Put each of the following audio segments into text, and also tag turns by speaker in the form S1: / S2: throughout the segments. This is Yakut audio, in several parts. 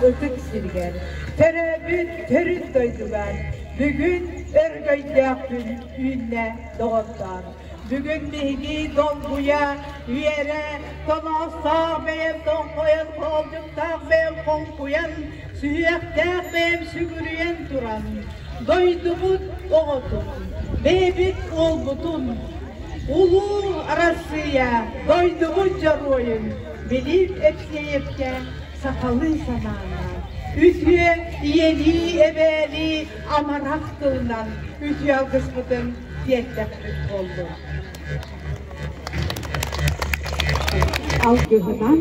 S1: ытык сиригэр, төрөөбүт төрүт дойдугар бүгүн өрөгөйдөөх күн үүннэ, доҕоттоор. Бүгүн биһиги долгуйа, үөрэ, тоноосоох бэйэм тоҥхойон, хоолдьуктаах бэйэм хоҥкуйан, сүһүөхтээх бэйэм сүгүрүйэн туран, дойдубут оҕотун, бэйэбит уолбутун, Улуу Арассыыйа дойдубут дьоруойун Билип Эпсиэйэпкэ сахалыы санаанан, үтүө ийэлии эбээлии амарах тылынан үтүө алгыспытын тиэртэхпит буоллун. Алгыһынан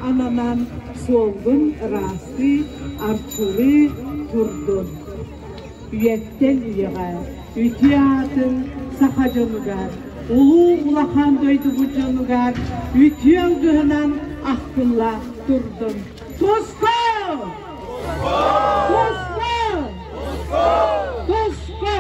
S1: ананан суолгун ыраастыы, арчылыы турдун. Үйэттэн үйэҕэ үтүө аатын саха дьонугар, улуу улахан дойдубут дьонугар үтүө алгыһынан ахтылла турдун. Туску! Туску! Туску!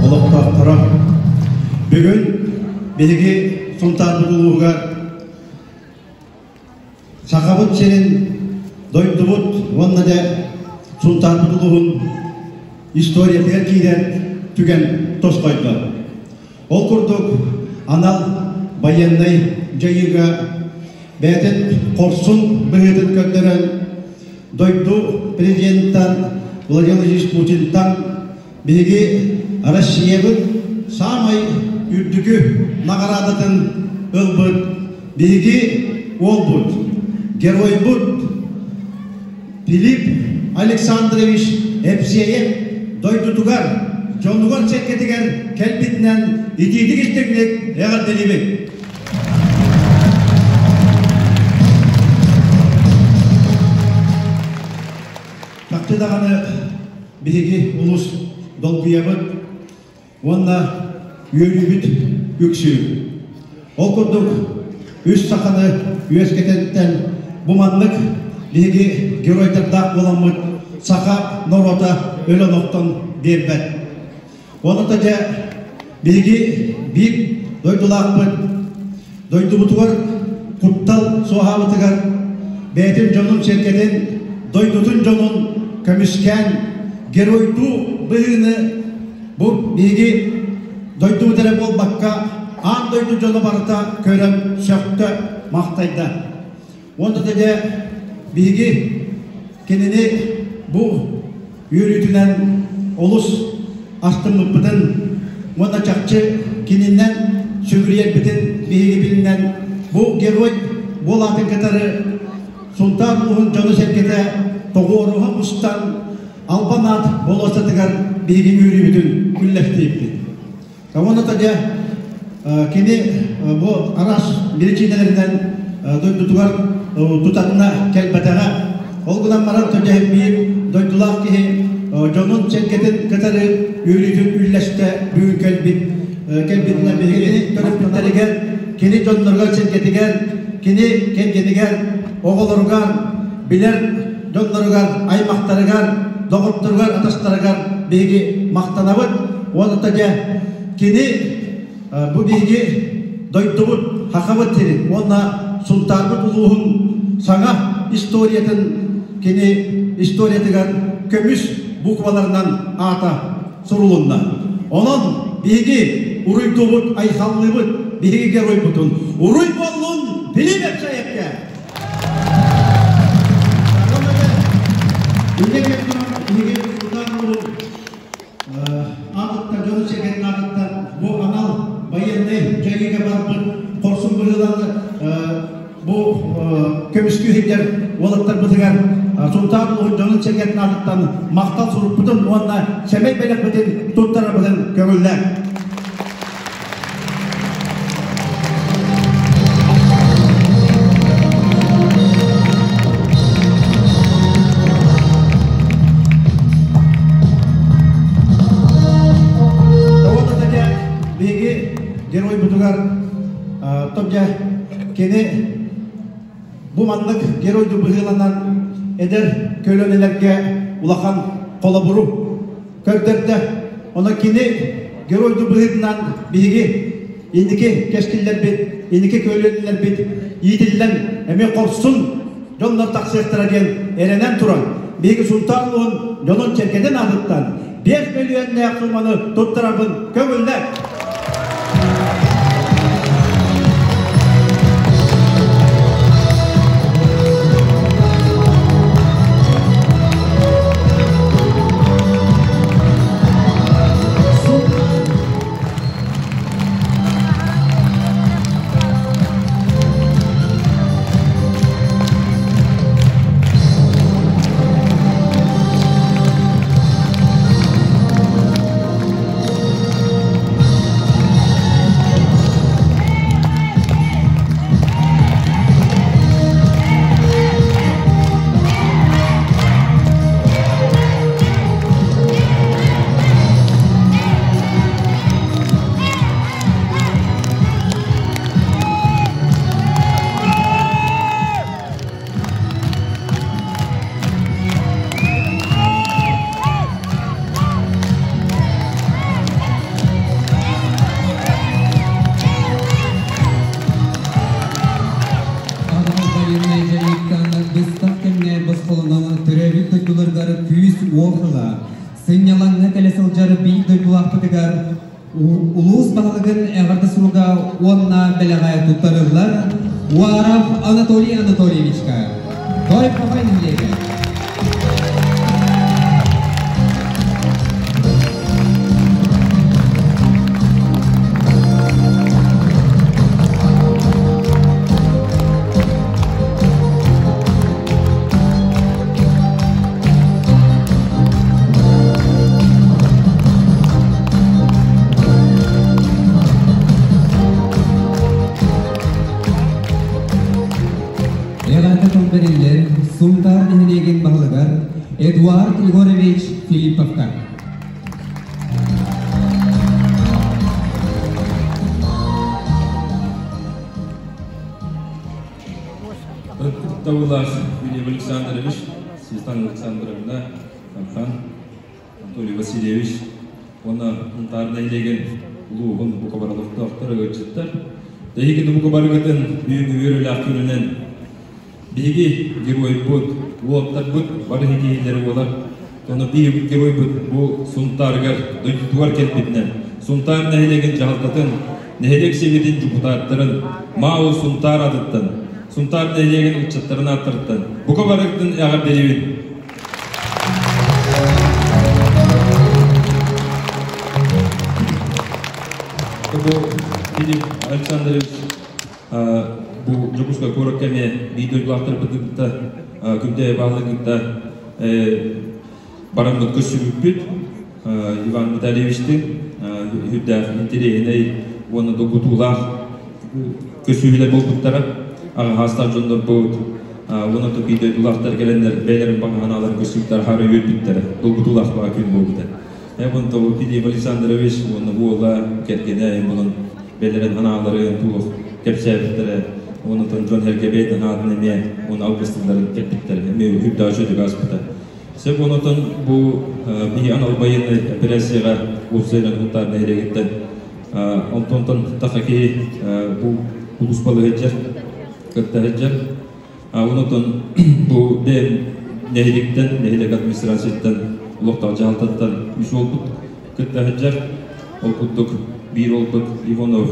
S2: Олохтоохторо бүгүн биһиги Сунтаарбыт улууһугар Сахабыт сирин дойдубут уонна дьэ Сунтаарбыт улууһун историятыгар киирэр түгэн тосхойдо. Ол курдук анал байыаннай дьайыыга бэйэтин хорсун быһыытын көрдөрөн дойду президенттан Владимир Владимирович Путинтан биһиги Россиябыт саамай үрдүкү наҕараадатын ылбыт биһиги уолбут, геройбут Филипп Александрович Эпсиэйэп дойдутугар, дьонугар-сэргэтигэр кэлбитинэн итиитик истиҥник эҕэрдэлиибит! Чахчы даҕаны биһиги улус долгуйабыт уонна үөрүүбүт үксүүр. Ол курдук үс саханы үөскэтэнтэн бу маннык биһиги геройдардаах буоламмыт саха норуота өлөн охтон биэрбэт. Онута дьэ биһиги биир дойдулаахпыт дойдубутугар куттал суоһаабытыгар бэйэтин дьонун-сэргэтин, дойдутун дьонун көмүскээн геройдуу быһыыны бу биһиги дойдубут эрэ буолбакка аан дойду дьоно барыта көрөн сөхтө, махтайда. Уонна да дьэ биһиги кинини бу үөрүүтүнэн олус астыммыппытын Уонна чахчы кининэн сүгүрүйэрбитин биһиги билинэн бу герой буолаатын кытары Сунтаар улууһун дьоно-сэргэтэ тоҕуоруһа мустан албан аат болуоссатыгар биһиги үөрүүбүтүн үллэстиибит. Уонна дьэ кини бу араас биричиинэлэринэн дойдутугар тутатына кэлбэтэҕэ. Ол гынан баран төдьэһин биир дойдулаах киһи дьонун сэргэтин кытары үөрүүтүн үллэстэ бүгүн кэлбит кэлбитинэн биһигини төрөппүттэригэр, кини дьонноругар сэргэтигэр, кини кэргэнигэр, оҕолоругар, билэр дьонноругар, аймахтарыгар, доҕотторугар, атастарыгар биһиги махтанабыт. Уонна дьэ кини бу биһиги дойдубут Хахабыт сирин уонна Сунтаарбыт улууһун саҥа историятын кини историятыгар көмүс букваларынан аата сурулунна. Онон биһиги уруйдуубут, айхаллыыбыт биһиги геройбутун. Уруй буоллун Филипп Эпсаевка! Биһиги аатыттан дьону сэргэтин аатыттан бу анал байыаннай дьайыыга барбыт хорсун быһыыланы бу көмүскүү сылдьар уолаттарбытыгар Сунтаар улууһун дьонун сэргэтин аатыттан махтал сурукпутун уонна сэмэй бэлэхпитин туттарарбытын көҥүллээн. Биһиги геройбутугар топдьа кини бу маннык геройду быһыыланан эдэр көлүөнэлэргэ улахан холобуру көрдөрдө. Онон кини геройдуу быһыытынан биһиги инники кэскиллэрбит, инники көлүөнэлэрбит иитиллэн эмиэ хорсун дьоннор тахсыахтара диэн эрэнэн туран, биһиги Сунтаар улууһун дьонун сэргэтин аатыттан 5 мөлүйүөннээх сууманы туттарарбын көҥүллэр.
S3: Аҕабыт байыаннай дьайыыттан быстах кэмҥэ босхолонон төрөөбүт дойдуларыгар күүс-уох ыла, сынньалаҥҥа кэлэ сылдьар биир дойдулаахпытыгар улуус баһылыгын эҕэрдэ суруга уонна бэлэҕэ туттарыллар Уаров Анатолий Анатольевичка. Той Пахай нэһилиэгэ. Эҕэрдэ тыл бэриллэр Сунтаар нэһилиэгин баһылыгар Эдуард Егорович Филипповка.
S4: Ытыктабыллаах Вильям Александрович, Светлана Александровна, Амхан, Анатолий Васильевич уонна Сунтаар нэһилиэгин улууһун бука бары олохтоохторо ыалдьыттар. Эһигини бука барыгытын бүгүҥҥү үөрүүлээх күнүнэн биһиги геройбут, уолаттарбыт бары ситиһиилэри буолар. Ону биһиги геройбут бу Сунтаарыгар, дойдутугар кэлбитинэн, Сунтаар нэһилиэгин дьаһалтатын, нэһилиэк сэбиэтин депутаттарын, МАУ Сунтаар аатыттан, Сунтаар нэһилиэгин ыччаттарын ааттарыттан бука барыгытын эҕэрдэлиибин! Филипп Александрович бу Дьокуускай куоракка эмиэ биир дойдулаахтарбытын кытта Күндэйэ баһылыгын кытта бараммыт көрсүбүппүт. Иван Витальевичтыын үрдээх интэриэһинэй уонна долгутуулаах көрсүһүүлэр буолбуттара. Аҕаһаастаах дьоннорбут уонна биир дойдулаахтар кэлэннэр бэйэлэрин баҕа санааларын көрсүбүттэр хаара үөрбүттэрэ. Долгутуулаах баҕа күн буолбута. Эбонтову Филипп Александрович уонна уола кэргэнэ булан бэйэлэрин санааларын туох кэпсээбиттэрэ онтон дьон сэргэ бэйэтин аатын эмиэ уонна алгыстыларын кэппиттэрэ эмиэ үрдээх үчүгэй ааспыта. Сөп онтон бу биһи анал байыаннай операцияҕа уопсайынан Сунтаар нэһилиэгиттэн онтон таха киһи бу улууспалыы сылдьар, кытта сылдьар. Онтон бу бэйэм нэһиликтэн, нэһилиэк администрацияттан, олохтоох дьаһалтаттан үс уолбут кытта сылдьар. Ол курдук биир уолбут Иванов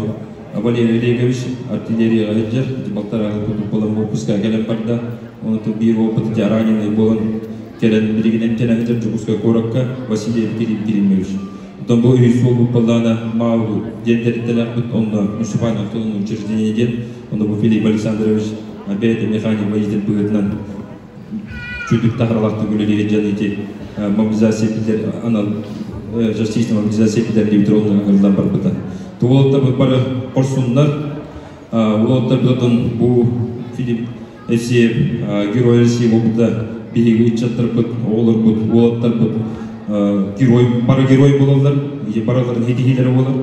S4: Валерий Олегович артиллерияҕа сылдьар, балтараа курдук буолан уоппуска кэлэн барда. Онтон биир уолбут дьэ раненый буолан кэлэн билигин эмтэнэ сылдьар Дьокуускай куоракка Василий Кириллович. Оттон бу үһүс суолбут буоллаҕына МАУ диэн тэрилтэлээхпит, онно муниципальный автономное учреждение диэн, онно бу Филипп Александрович бэйэтэ механик водитель быһыытынан чүдүк таһаралаахтык үлэлиир дьон ити мобилизация билэр анал частичная мобилизация билэр онно ыҥырыллан барбыта. Уолаттар бары хорсуннар, уолаттар бу Филипп Евсеев Герой России буолбута биһиги ыччаттарбыт, оҕолорбут, уолаттарбыт герой, бары герой буолаллар, барыларын ситиһиилэрэ буолар.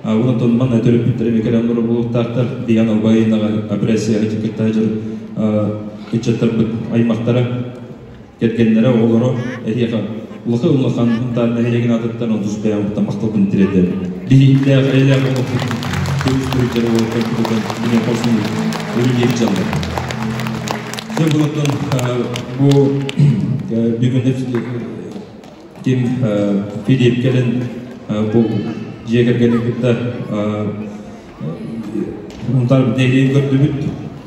S4: Онтон манна төрөппүттэрэ кэлэн олорор буолуохтаахтар. Диан Албайынаҕа операция кытта сылдьар ыччаттарбыт аймахтара, кэргэннэрэ, оҕолоро эһиэхэ улахан улахан Сунтаар нэһилиэгин аатыттан онтус бэйэм махталбын тириэрдэбин. Биһиги эйэлээх олохпут көмүс көрүктэрэ уолаттар билэн хорсун үлэлиир дьаллар. Дьэ бұнтан бу бүгүн ким Филипп кэлэн бу дьиэ кэргэнин кытта Сунтаар нэһилиэгин көрдүбүт.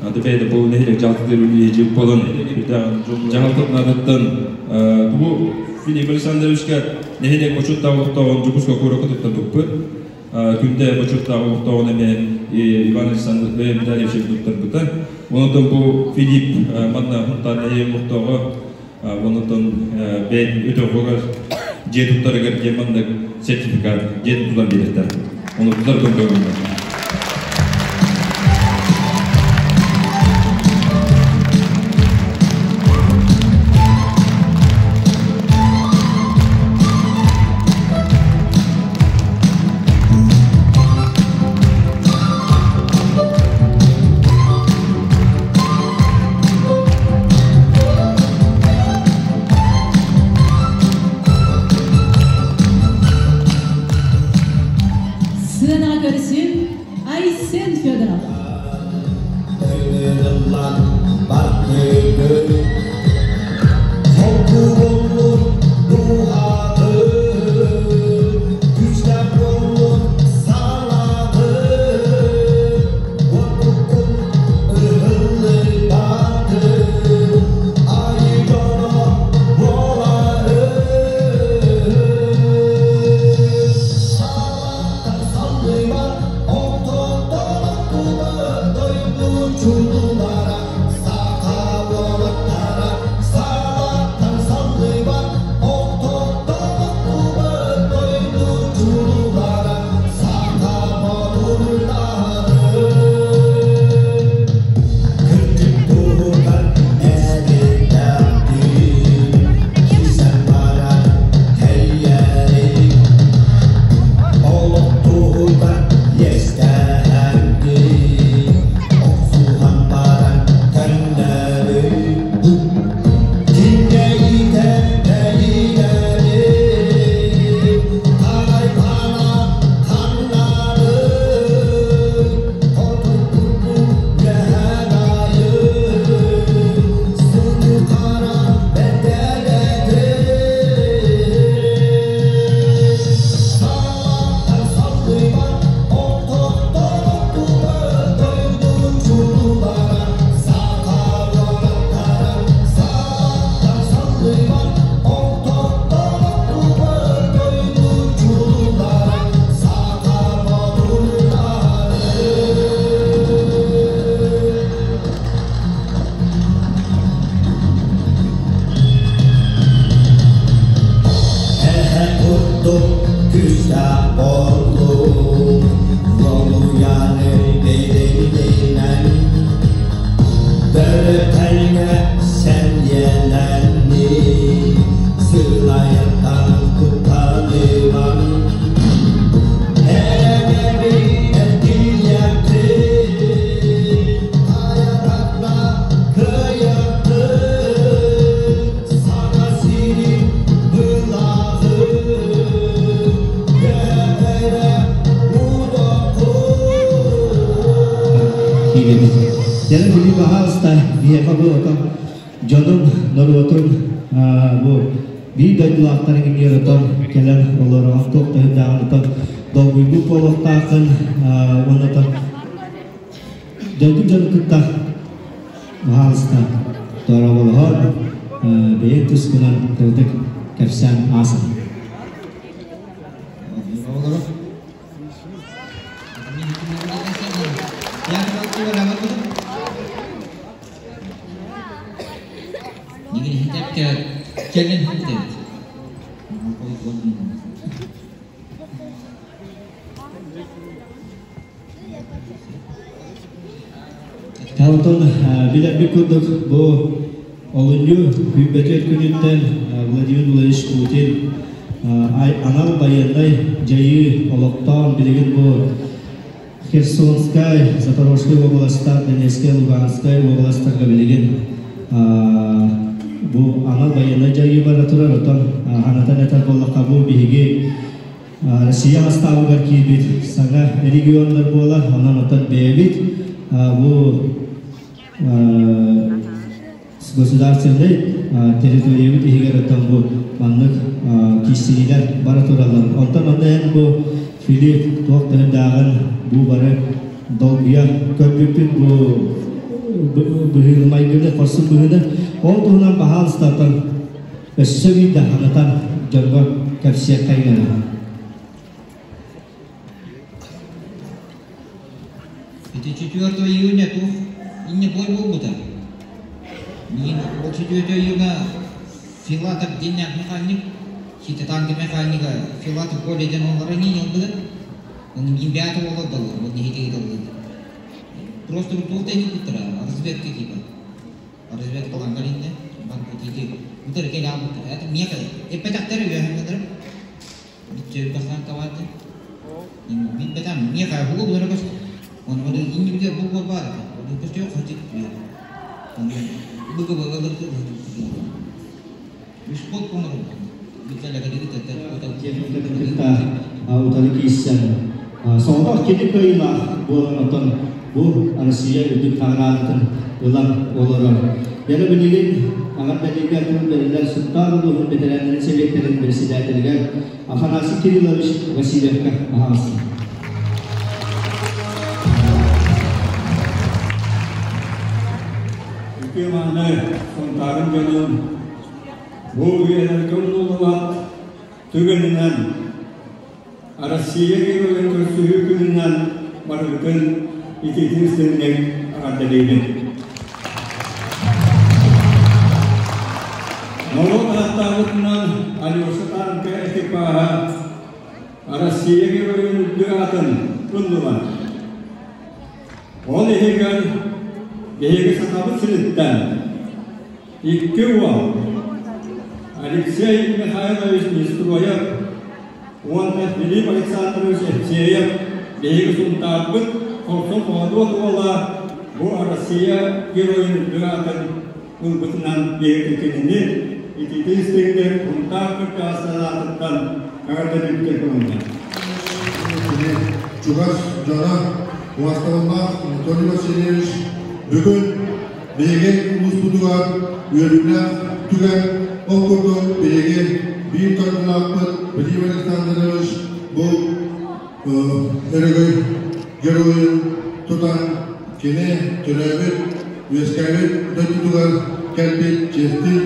S4: Аты бэйэтэ бу нэһилиэк дьаһалтатыгар үлэлиир буолан дьаһалтатын аатыттан бу Филипп Александровичка нэһилиэк бочуоттаах олохтооҕун Дьокуускай куоракка туттарбыппыт. Күндэ бочуоттаах олохтооҕун эмиэ Иван Александрович Витальевич туттарбыта. Онтон бу Филипп манна Сунтаар нэһилиэгин олохтооҕо онтон бэйэтин өтөҕүгэр дьиэ туттарыгар диэн маннык сертификат дьиэ тутулан биэриэхтэр. Ону тутар көмөлөһүннэр.
S5: Сыанаҕа көрсүҥ. Курдук күүстээх буоллун, Долуйаны билиннинэн, Бөрөтөлгө сэниэлэнни, Сылайыттан куттанымаҥ. Эрэнэбин эргийэххит, Айаратна кыайыаххыт, Саҥа сирин былааҕын Үөһэрэ уруоххут.
S2: Киирэбит. Дьэ, били баһаалыста биһиэхэ бу отон дьонум, норуотум бу биир дойдулаахтарын иҥиэр отон кэлэн олороҕун туох да отон долгуйбут буолуохтааххын уонна отон дойду дьону кытта баһаалыста дорооболоһон бэйэҥ тускунан кырдык кэпсээн аасан. Онтон билэрбит курдук бу олунньу күүппэтүөт күнүттэн Владимир Владимирович Путин анал байыаннай дьайыы олохтоон билигин бу Херсонскай, Запорожскай уобаластар, Донецкай, Луганскай уобаластарга билигин бу анал байыаннай дьайыы бара турар. Оттон ханатан этэр буоллахха, бу биһиги Россия хастаабыгар киирбит саҥа регионнар буолар. Онон оттон бэйэбит бу государственнай территориябыт иһигэр оттон бу маннык киирсиилэр бара тураллар. Онтон онно эн бу Филипп туох да бу бары долгуйа көрбүппүт бу быһыыны майгыны, хорсун быһыыны. Ол туһунан баһаалыстатан өссө биирдэ ханатан дьоҥҥо кэпсиэххэ.
S6: Это 4 июня тух инне бой буолбута. Мин ол 4 июня Филатов деннях механик, хите танки механика Филатов Коля ден олары не ылбыды. Он мин бята олар вот не хите ылбыды. Просто туох не куттара, разведка типа. Разведка лангалинде, бар бутики. Утар кел албыттар. Это мека. Эппетактары үйәһәнгәдер. Битче басан каваты. Бит бетам мека хугу булар көс. Он вот инни бите бу бар. Вот көс yok хатик. Он бугу бугу бугу. Үс кот коңор. Бителе кадиги теттер.
S2: Утары кииссен. Соңдох кини кыйла буолан отон бу Россия үрдүк наҕараадатын ылан олорор. Яны билигин аңар дәлиге тыл берилер Сунтаар улууһун бэтэрээннэрин сэбиэттэрин председателигэр Афанасий Кириллович Васильевка баһаалыста.
S7: Үтүө мааны Сунтаарын дьонун бу үйэлэргэ умнуллубат түгэнинэн Россия геройун көрсүһүү күнүнэн барыгытын ититин синнек эҕэрдэлиибин. Норуот ааттаабытынан Алеша танка экипаһа Россия геройун үрдүк аатын ыллылар. Ол иһигэр биһиги Сахабыт сириттэн икки уол Алексей Михайлович Нестроев уонна Филипп Александрович Евсеев биһиги Сунтаарбыт хорсун хоодуот уола бу Россия геройун үрдүк аатын ылбытынан биһиги кинини итити истиҥник Сунтаар кырдьаҕастарын аатыттан эҕэрдэлииргэ көҥүллэр.
S8: Чугас дьоно убаастабыллаах Анатолий Васильевич, бүгүн биһиги улууспутугар үөрүүлээх түгэн, ол курдук биһиги биир дойдулаахпыт Филипп Александрович бу өрөгөй геройун тутан кини төрөөбүт, үөскээбит дойдутугар кэлбит чиэстиир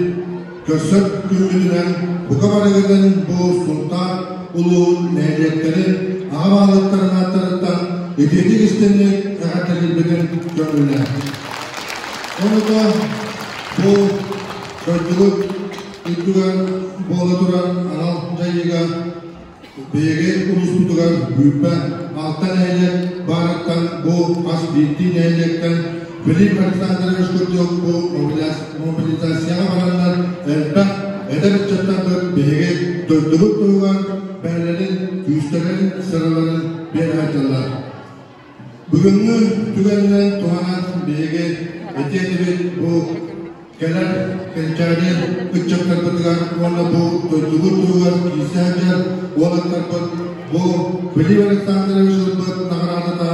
S8: көрсөр күммүтүнэн бука барыгытын бу Сунтаар улууһун нэһилиэктэрин аҕа баһылыктарын ааттарыттан итиитик истиҥник эҕэрдэлиирбитин көҥүллээ. Онута бу дойдубут үрдүгэр буола турар анал дьайыыга Биһиги улууспутугар бүүрбэ алта нэһилиэк баарыттан бу хас биирдии нэһилиэктэн Филипп Александрович курдук бу мобилизацияҕа бараннар элбэх эдэр ыччаттарбыт биһиги дойдубут туһугар бэйэлэрин күүстэрин, сыраларын биэрэ сылдьаллар. Бүгүҥҥү түгэнинэн туһанан биһиги этиэ этибит бу кэлэр кэнчээри ыччаттарбытыгар уонна бу дойдубут туһугар киирсэ сылдьар уолаттарбыт бу Филипп Александрович ылбыт наҕараадата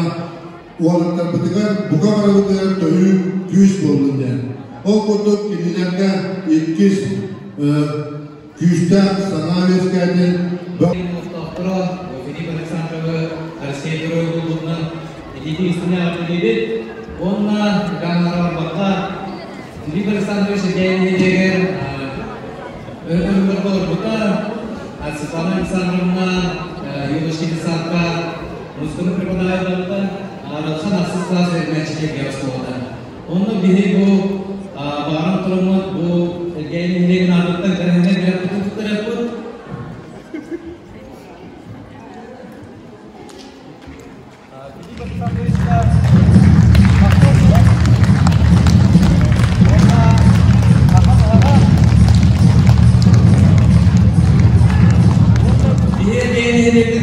S8: уолаттарбытыгар бука барыбытыгар төһүү күүс буоллун диэн. Ол курдук кинилэргэ иккис күүстээх санаа үөскээтин.
S9: Олохтоохторо Филипп Александровы Россия Геройа буолбутунан итиитик истиҥ эҕэрдэлиибит уонна гааннара барбакка Филипп Александрович Эдьээн нэһилиэгэр өр олорбута. Светлана Александровна юношеский детсадка музыканы преподаватель Аралхан ахсыс класс үөрэнээччилэргэ оскуолата. Онно биһи бу баҕаран тураммыт бу Элгээйи нэһилиэгин аатыттан кэрэһинэн билэппитин туттарыахпыт. Филипп Александровичка Биһи Элгээйи нэһилиэгин